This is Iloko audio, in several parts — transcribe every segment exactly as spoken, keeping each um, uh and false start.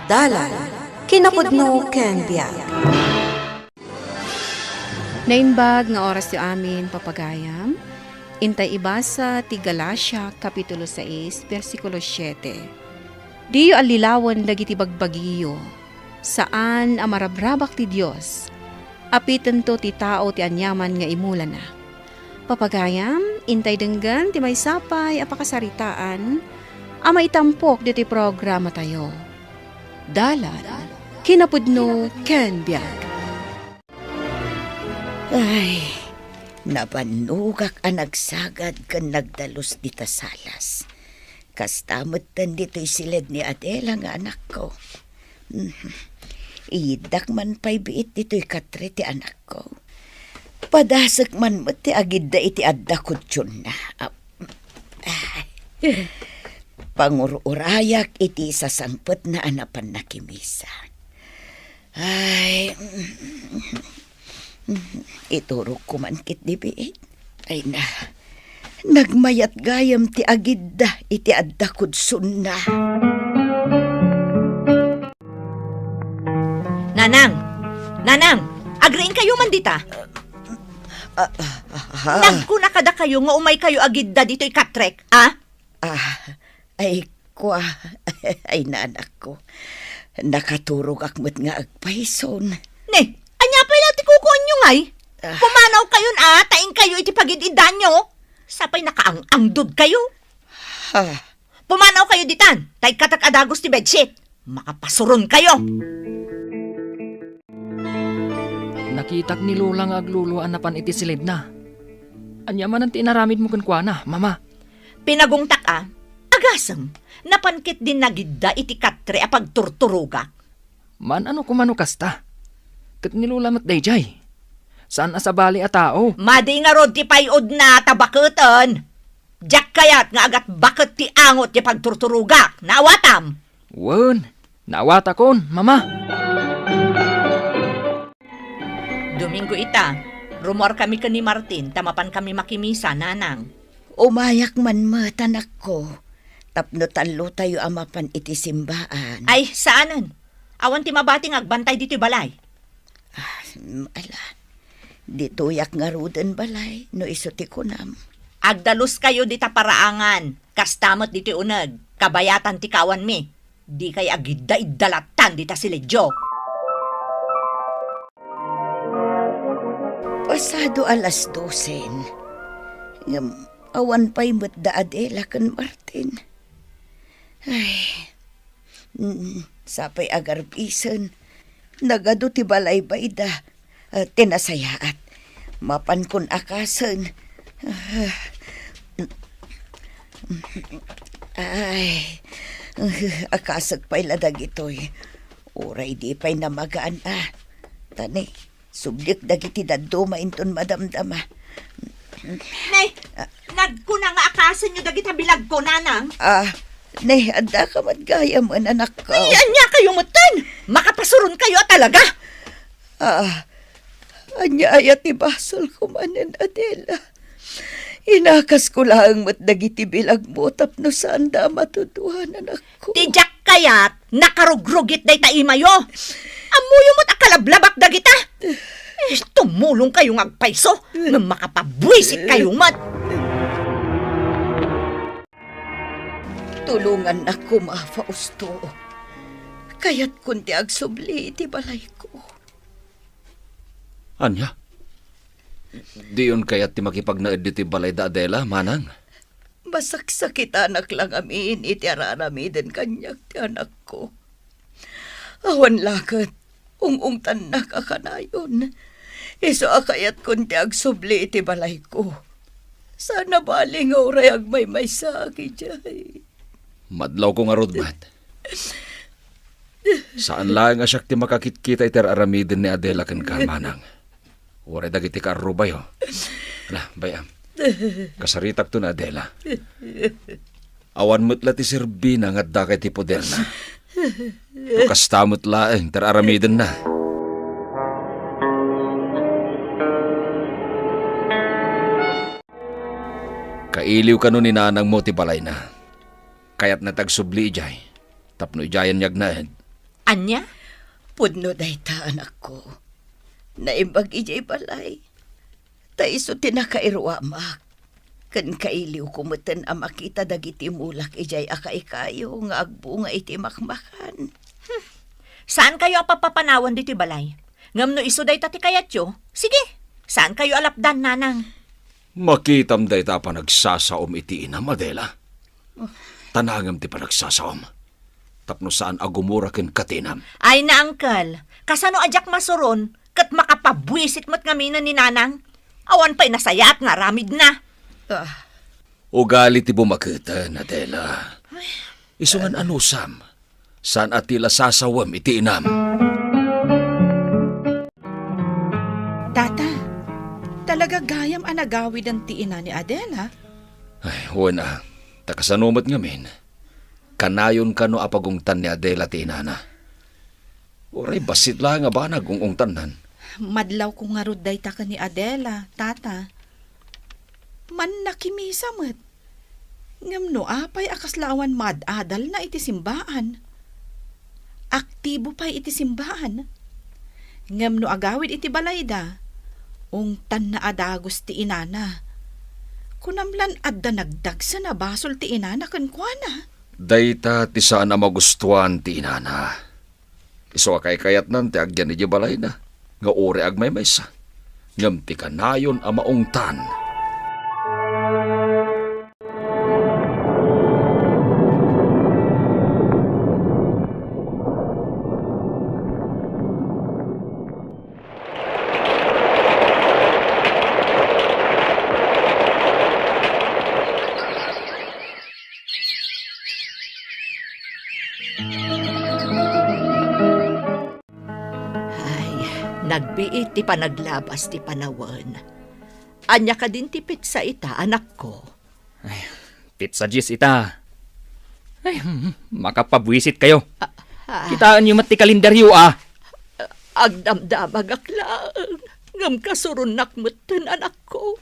Dalan, kinapudno ken biag. Naimbag nga oras ti amin, papagayam. Intay ibasa ti Galacia, Kapitulo sais, bersikulo siete. Diyo allilawen dagiti bagbagiyo. Saan a marabrabak ti Dios. Apitento ti tao ti aniaman nga imulana. Papagayam, intay denggen ti maysa pay a pakasaritaan a maitampok ditoy programatayo. Dalan, kinapudno ken biag. Ay, nabannogak a nagsagad ken nagdalus dita salas. Kasta metten ditoy siled ni Adela nga anakko. Mhm. Iyiddak man pay biit ditoy katre ti anakko. Padasek man met ti agidda iti adda kutsionna. Ah, ah. Pangur-urayak iti sasangpetna a napan nakimisa. Ay, iturogko man ketdi biit. Ay na, nagmayat gayam ti agidda iti adda kutsionna. Nanang! Nanang! Agriingkayo man dita! Ah, ah, ah, ah. Nagkuna kadakayo nga umaykayo agidda ditoy katrek, a? Ah, ay, kua, ay, nanakko. Nakaturogak met nga agpayson. Ne, ania pay la ti kukuanyo ngay? Ah. Pumanawkayon a, ta inkayo iti pagid-iddanyo. Sapay nakaang-angdodkayo. Ha? Pumanawkayo ditan, ta ikkatak a dagus ti bedsheet. Makapasuronkayo. Nakitak ni Lola nga agluluan napan iti siledna. Ania manen ti inaramidmo kenkuana, Mama? Pinagungtak a, agasem, napan ketdin nagidda iti katre a pagturturogak. Maan-ano koma no kasta. Ket ni Lola met daydiay. Saan a sabali a tao. Madi ngarud ti pay-odna ta baketen. Diak kayat nga agatbaket ti angot ti pagturturogak. Naawatam? Wen, naawatakon, Mama. Domingo ita, rumuarkami ken ni Martin ta mapankami makimisa, nanang. Umayak man met, anakko, tapno tallotayo a mapan iti simbaan. Ay, saanen. Awan ti mabati nga agbantay ditoy balay. Ah, mm, ala. Ditoyak ngaruden balay, no isu ti kunam. Agdaluskayo dita paraangan, kasta met ditoy uneg, kabayatan ti kaawanmi. Dikay agidda-idda lattan dita siledyo. Pasado alas dosen. Ngem awan pay met da Adela ken Martin. Ay, mm, sapay agarbisen. Nagadu ti balaybayda. Ah, ti nasayaat. Mapankon akasen. Ah, ay, akasek pay la dagitoy. Uray di pay namagaan a. Ta ne, subliek dagiti dadduma inton madamdama. Ne, nagkuna nga akasenyo dagita bilagko, nanang? Ah, ne, addaka met gayam, anakko. Ay, ania kayo metten? Makapasuron kayo a talaga? Ah, ania aya ti basolko manen, Adela? Inakasko laeng met dagiti bilagmo tapno saanda a matuduan, anakko. Ti diak kayat, nakarugrugit dayta imayo. Ammoyo met a kalablabak dagita. Eh, tumulong kayo nga agpayso, ngem makapabuisit kayo met. Tulongannak koma, Fausto. Kayatkon ti agsubli iti balayko. Ania? Diyon kayat ti makipagnaed ditoy balay da Adela, manang? Masaksakitanak la ngamin iti ar-aramiden kaniak ti anakko. Awan la ket ung-ungtannak a kanayon. Isu a kayatkon ti agsubli iti balayko. Saan a bali nga uray agmaymaysaak idiay. Madlawko ngarud met. Saan laeng a siak ti makakitkita iti ar-aramiden ni Adela kenka, manang. Uray dagiti kaarrubayo. Ala, bay-am. Kasaritakto ni Adela. Awan met la ti serbina nga adda kay ti poderna. No kasta met laeng ti ar-aramidenna. Kailiw kano ni nanangmo ti balayna. Kayatna ti agsubli idiay, tapno idiayen nga agnaed. Ania? Pudno dayta, anakko. Naimbag idiay balay. Ta isu ti nakairuamak. Ken kailiwko metten a makita dagiti mulak idiay a kaykayo nga agbunga iti makmakan. Saankayo a papapanawen ditoy balay. Ngem no isu dayta ti kayatyo, sige, saankayo a lapdan, nanang. Makitam dayta a panagsasaom iti inam, Adela. Ta nangem ti panagsasaom. Tapno saan a gumura ken katinam. Ay na, uncle. Kasano a diak masuron ket makapabuisit met ngamin ni nanang? Awan pay nasayaat nga aramidna. Ah. Ugali ti bumaketen, Adela. Isu ngan anusam, saan a ti la sasawem iti inam. Tata, talaga gayam a nagawiden ti ina ni Adela? Ay, wen a. Ta kasano met ngamin? Kanayon kano a pagungtan ni Adela ti inana? Uray bassit laeng a banag ung-ungtannan. Madlawko ngarud dayta ken ni Adela, Tata. Mannakimisa met. Ngem no apay a kasla awan maad-adalna iti simbaan? Aktibo pay iti simbaan. Ngem no agawid iti balayda, ungtanna a dagus ti inana. Kunam lan adda nagdagsen a basol ti inana kenkuana. Dayta ti saan a magustuan ti inana. Isu a kaykayatnan ti agyan idiay balayna nga uray agmaymaysa, ngem ti kanayon a maungtan. Ay, nagbiit ti panaglabas ti panawen. Ania kadin ti pitsa ita, anakko? Ay, pitsa dies ita. Ay, hmm, makapabuisit kayo. Ah, ah. Kitaenyo met ti kalendaryo, ah. Agdamdamagak laeng, ngem kasuronnak metten, anakko.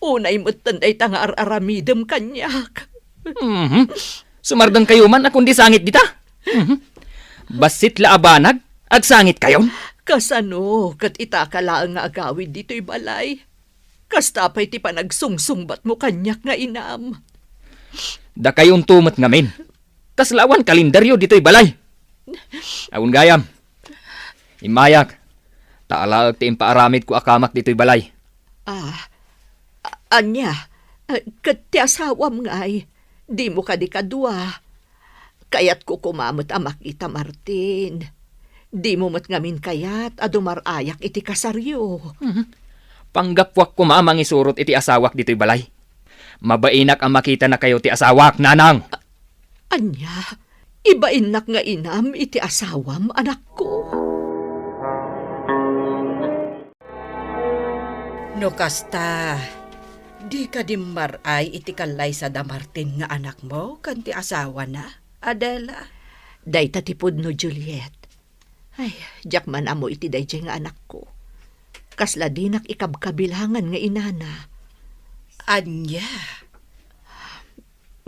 Unay metten dayta nga ar-aramidem kaniak. Mhm. Sumardeng kayo man a kundi sangit dita. Mhm. Bassit la a banag, agsangit kayon? Kasano ket itaka laeng nga agawid ditoy balay? Kasta pay ti panagsungsungbatmo kaniak nga inam. Dakayonto met ngamin. Kasla awan kalendaryo ditoy balay. Awan gayam. Immayak, ta alaek ti impaaramidko a kamak ditoy balay. Ah, a-, ania? Eh, ket ti asawam ngay? Dimo kadi kadua? Kayatko koma met a makita, Martin. Dimo met ngamin kayat a dumar-ayak iti kasaryo. Mhm. Panggapuak koma a mangisurot iti asawak ditoy balay. Mabainak a makitanakayo ti asawak, nanang. A-, ania? Ibainnak nga inam iti asawam, anakko? No kasta, dika dimmar-ay iti kallaysa da Martin nga anakmo ken ti asawana, Adela? Dayta ti pudno, Juliet. Ay, diak man ammo iti daydiay nga anakko. Kasla dinak ikabkabilangan nga inana. Ania?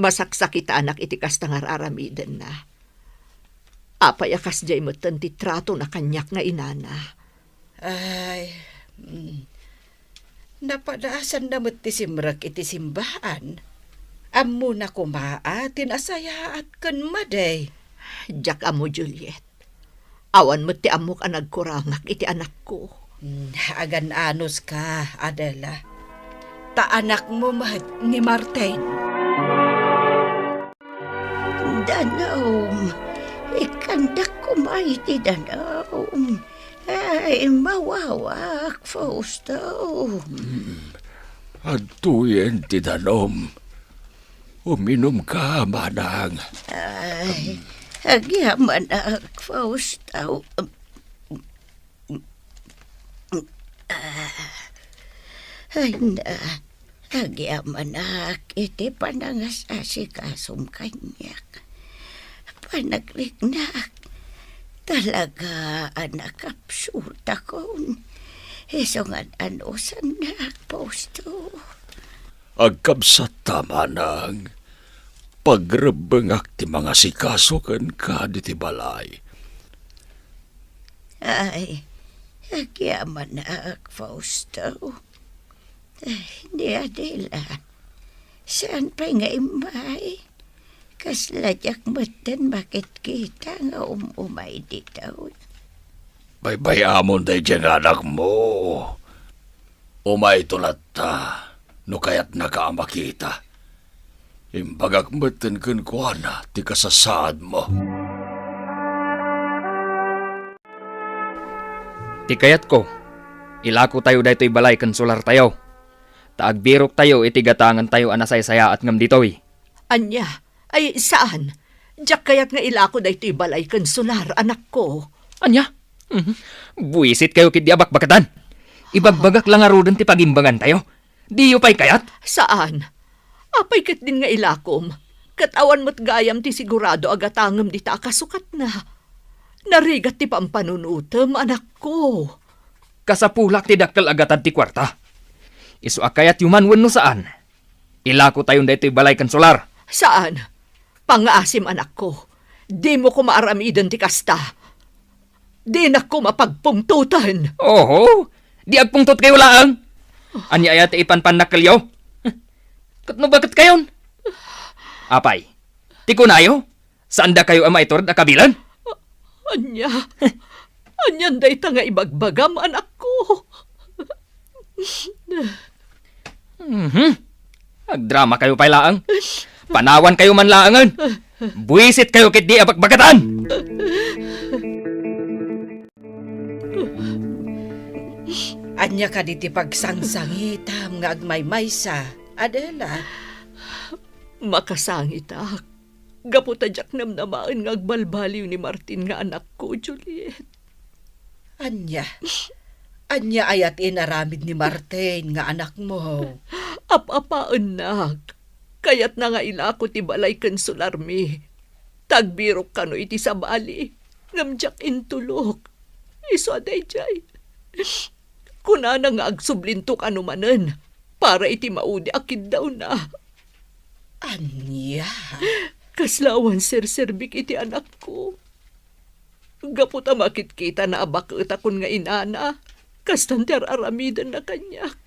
Masaksakitanak iti kasta nga ar-aramidenna. Apay a kasdiay metten ti tratona kaniak nga inana? Ay, mm. Napadasanna met ti simrek iti simbaan. Ammona koma a ti nasayaat ken madi. Diak ammo, Juliet. Awan met ti ammok a nagkurangak iti anakko. Hmm, agan-anuska, Adela. Ta anakmo met ni Martin. Danum, ikkandak koma iti danum. Ay, mawawak, Fausto. Hmm. Adtoyen ti danum. Uminumka, manang. Ay, agyamanak, Fausto. Ay na, agyamanak iti panangasasikasom kaniak. Panagriknak, talaga a nakapsultakon. Isu ngan anusannak, Fausto. Agkabsatta, manang. Pagrebbengak ti mangasikaso kenka ditoy balay. Ay, agyamanak, Fausto. Ay, ni Adela, saan pay nga immay? Kasla diak metten makitkita nga um-umay ditoy. Baybay-amon daydiay nga anakmo. Umayto latta, no kayatnaka a makita. Imbagak metten kenkuana ti kasasaadmo. Ti kayatko, ilakotayo daytoy balay ken solartayo. Ta agbiroktayo iti gatangentayo a nasaysayaat ngem ditoy. Ania? Ay, saan. Diak kayat nga ilako daytoy balay ken solar, anakko. Ania? Mhm. Buisitkayo ketdi a bakbakatan. Ibagbagak la ngaruden ti pagimbangantayo. Diyo pay kayat? Saan. Apay ketdin nga ilakom? Ket awan met gayam ti sigurado a gatangem dita a kasukatna. Narigat ti pampanunotem, anakko. Kasapulak ti dakkel a gatad ti kuarta. Isu a kayatyo man wenno saan, ilakotayon daytoy balay ken solar. Saan? Pangngaasim, anakko. Dimo koma aramiden ti kasta. Dinak koma pagpungtoten. Oho, di agpungtotkayo laeng. Ania aya ti ipanpannakkelyo? Ket no baketkayon? Apay, ti kunayo, saandakayo a maitured a kabilen? Ania? Anian dayta nga ibagbagam, anakko? Mhm. Agdramakayo pay laeng. Panawankayo man laengen. Buisitkayo ketdi a bakbakatan. Ania kadi ti pagsangsangitam nga agmaymaysa, Adela? Makasangitak. Gapu ta diak namnamaen nga agbalbaliw ni Martin nga anakko, Juliet. Ania? Ania aya ti inaramid ni Martin nga anakmo? Ap-apaennak. Kayatna nga ilako ti balay ken solarmi. Ta agbirok kano iti sabali, ngem diak intulok. Isu a daydiay. Kunana nga agsublinto kano manen para iti maudi a kiddawna. Ania? Kasla awan serserbik iti anakko. Gapu ta makitkitana a baketakon nga inana, kastan ti ar-aramidenna kaniak.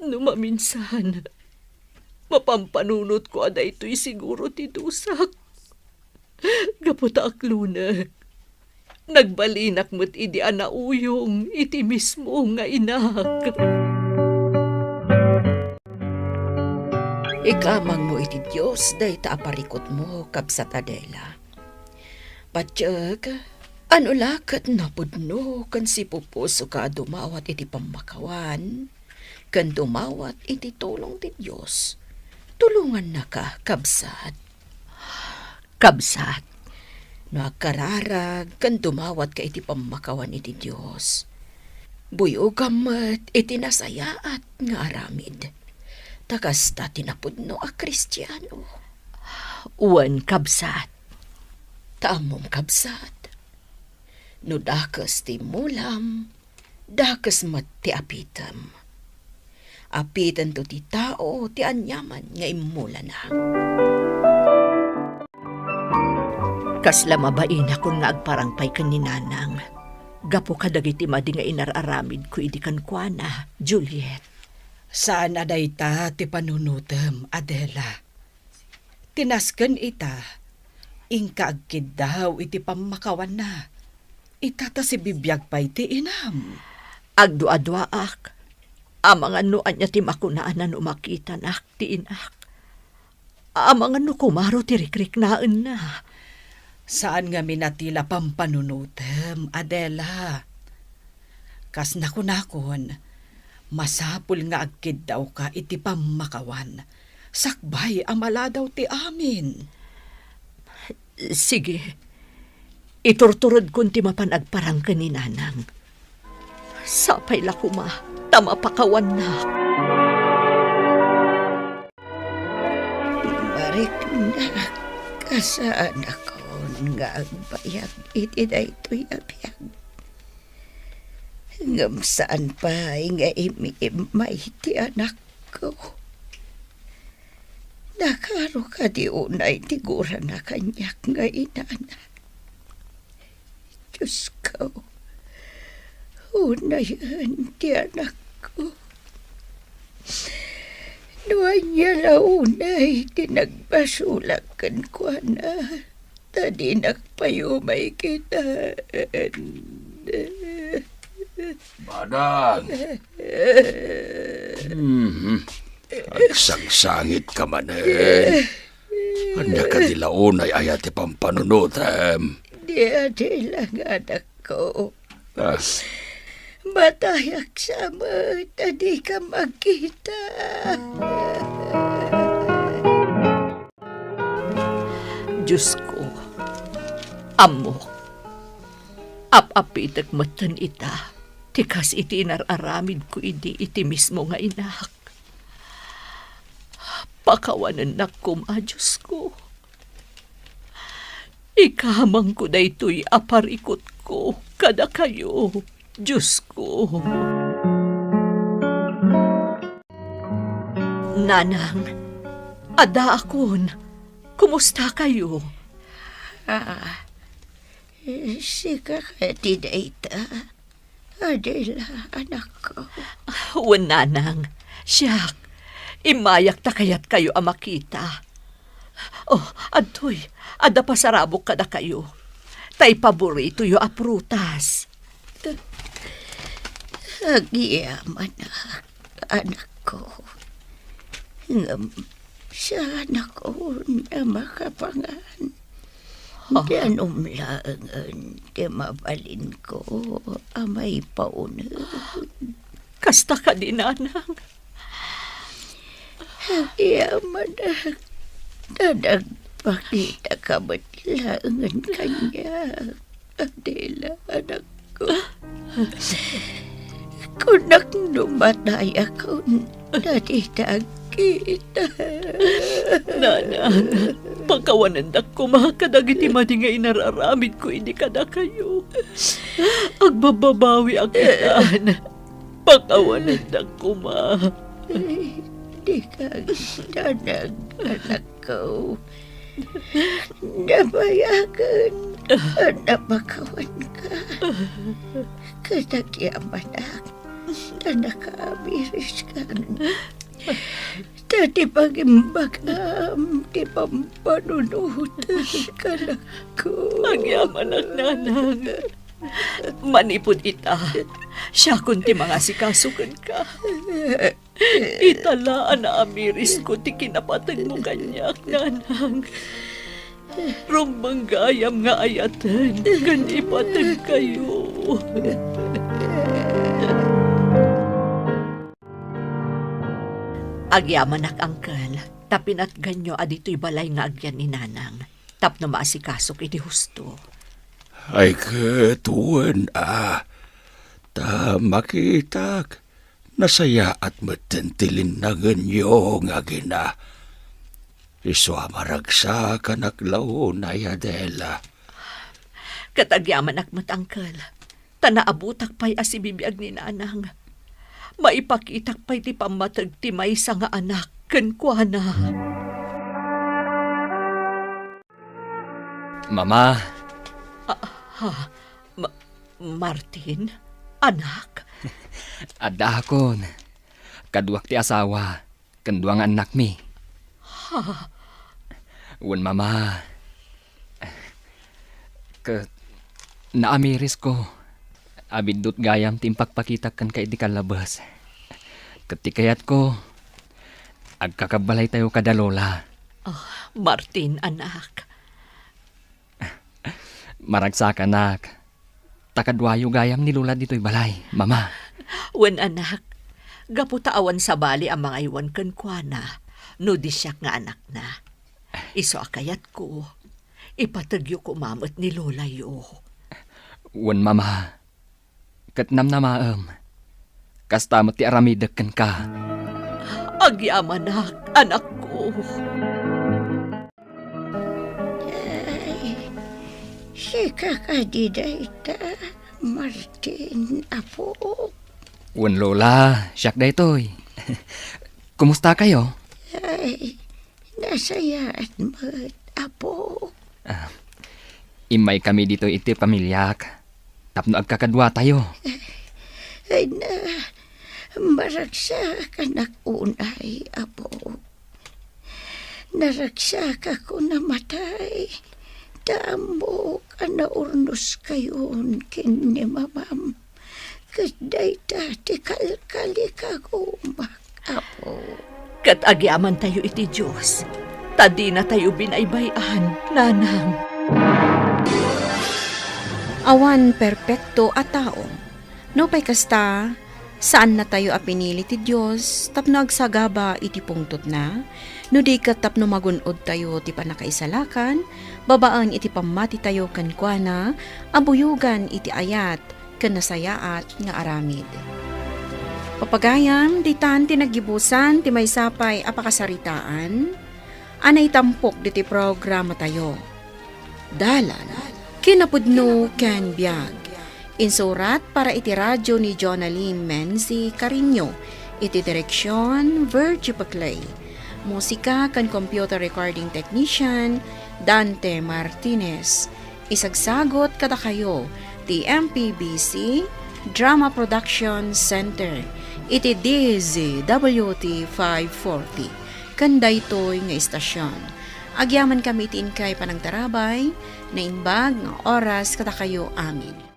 No maminsan, mapampanunotko a daytoy siguro ti dusak. Gapu ta aklunek, nagbalinak met idi a nauyong iti mismo nga inak. Ikamangmo iti Dios dayta a parikutmo, Kabsat Adela. Patiek, ano la ket napudno ken sipupusoka a dumawat iti pammakawan ken dumawat iti tulong ti Dios? Tulongannaka, kabsat. Kabsat, no agkararag ken dumawatka iti pammakawan iti Dios, buyogam met iti nasayaat nga aramid. Ta kasta ti napudno a Kristiano. Wen, kabsat. Ta ammom, kabsat, no dakes ti immulam, dakes met ti apitem. Apitento ti tao ti aniaman nga immulana. Kasla mabainakon nga agparang pay ken ni Nanang gapu kadagiti madi nga inar-aramidko idi kenkuana, Juliet. Saan a dayta ti panunotem, Adela. Ti nasken ita, inka agkiddaw iti pammakawanna. Ita ta sibibiag pay ti inam. Agduaduaak. Amangan no ania ti makunana no makitanak ti inak. Amangan no kumaro ti rikriknaenna. Saan ngamin a ti la pampanunotem, Adela. Kas nakunakon, masapul nga agkiddawka iti pammakawan, sakbay a maladaw ti amin. Sige, iturturedkon ti mapan agparang ken ni Nanang. Sapay la koma ta mapakawannak. Mariknak, kasaanakon nga agbayag iti daytoy a biag. Ngem saan pay nga imiimmay ti anakko. Nakaro kadi unay ti gurana kaniak nga inana? Diosko, unayen ti anakko. No ania la unay ti nagbasolak kenkuana, ta dinak pay umay kitaen. Manang! Mhm. Agsangsangitka manen. Ania kadi la unay aya ti pampanunotem? Di adi la nga anakko. Ah. Matayak sa met a dika makita. Diosko, ammok, ap-apitek metten ita ti kas iti inar-aramidko idi iti mismo nga inak. Pakawanennak koma, Diosko. Ikamangko daytoy a parikutko kadakayo, Diosko. Nanang, addaakon, kumustakayo? Ah, sika kadi dayta? Adela, anakko. Wen, nanang, siak. Immayak ta kayatkayo a makita. Oh, adtoy, adda pasarabok kadakayo. Tay paboritoyo a prutas. Agyamanak, anakko. Ngem saanakon a makapangan. Ha? Danum laengen ti mabalinko a maipauneg. Kasta kadi, nanang? Agyamanak, ta nagpakitaka met laengen kaniak. Adela, anakko. Kunak no matayakon, ta dita agkita. Nanang, pakawanendak koma kadagiti madi nga inar-aramidko idi kadakayo. Agbabbabawiak itan. Pakawanendak koma. Ay, dika agdanag, anakko. Nabayagen a napakawanka. Ket agyamanak, ta nakaamiriskan. Ta ti pangimbagam ti pampanunotek, anakko. Agyamanak, nanang. Manipud ita, siakon ti mangasikaso kenka. Ita la a naamirisko ti kinapatengmo kaniak, nanang. Rumbeng gayam nga ayaten ken ipategkayo. Agyamanak, angkel, ta pinatganyo a ditoy balay nga agyan ni nanang tapno maasikasok iti husto. Ay, ket wen a, ta makitak, nasayaat metten ti linnangenyo nga agina. Isu a maragsakanak la unay, Adela. Ket agyamanak met, angkel, ta naabutak pay a sibibiag ni nanang. Maipakitak pay ti pammateg ti maysa nga anak kenkuana. Mama. Ah, ha? Ma-, Martin, anak? Addaakon. Kaduak ti asawa, ken dua nga annakmi. Ha? Wen, Mama. Ket naamirisko a biddut gayam ti impakpakitak kenka iti kallabes. Ket ti kayatko, agkakabbalaytayo kada Lola. Oh, Martin, anak. Maragsakanak, ta kaduayo gayam ni Lola ditoy balay, Mama. Wen, anak, gapu ta awan sabali a mangaywan kenkuana no di siak nga anakna. Isu a kayatko, ipategyo koma met ni Lolayo. Wen, Mama. Ket namnamaem, kasta met ti aramidek kenka. Agyamanak, anakko. Ay, sika kadi dayta, Martin, apo? Wen, Lola, siak daytoy. Kumustakayo? Ay, nasayaat met, apo. Ah, immaykami ditoy iti pamiliak. tapno agkakaduatayo. Ay na, maragsakanak unay, Apo. Naragsakak a namatay, ta ammok a naurnoskayon ken ni Mamam. Ket dayta ti kalkalikagumak, Apo. Ket agyamantayo iti Dios, ta dinatayo binaybay-an, nanang. Awan perpekto a tao. Nupay kasta, saannatayo a pinili ti Dios tapno agsagaba iti pungtotna, no di ket tapno magun-odtayo ti pannakaisalakan babaen iti pammatitayo kenkuana a buyogan iti ayat ken nasayaat nga aramid. Papagayam, ditan ti naggibusan ti maysa pay a pakasaritaan a naitampok diti programatayo. Dalan, kinapudno ken biag. Insurat para iti radyo ni Jonalyn Menzi Cariño, iti direksion, Virgie Paclay. Musika ken computer recording technician, Dante Martinez. Isagsagot kadakayo ti M P B C Drama Production Center iti D Z W T five forty ken daytoy nga istasyon. Agyaman kami iti inkay panangtarabay, naimbag nga oras kadakayo amin.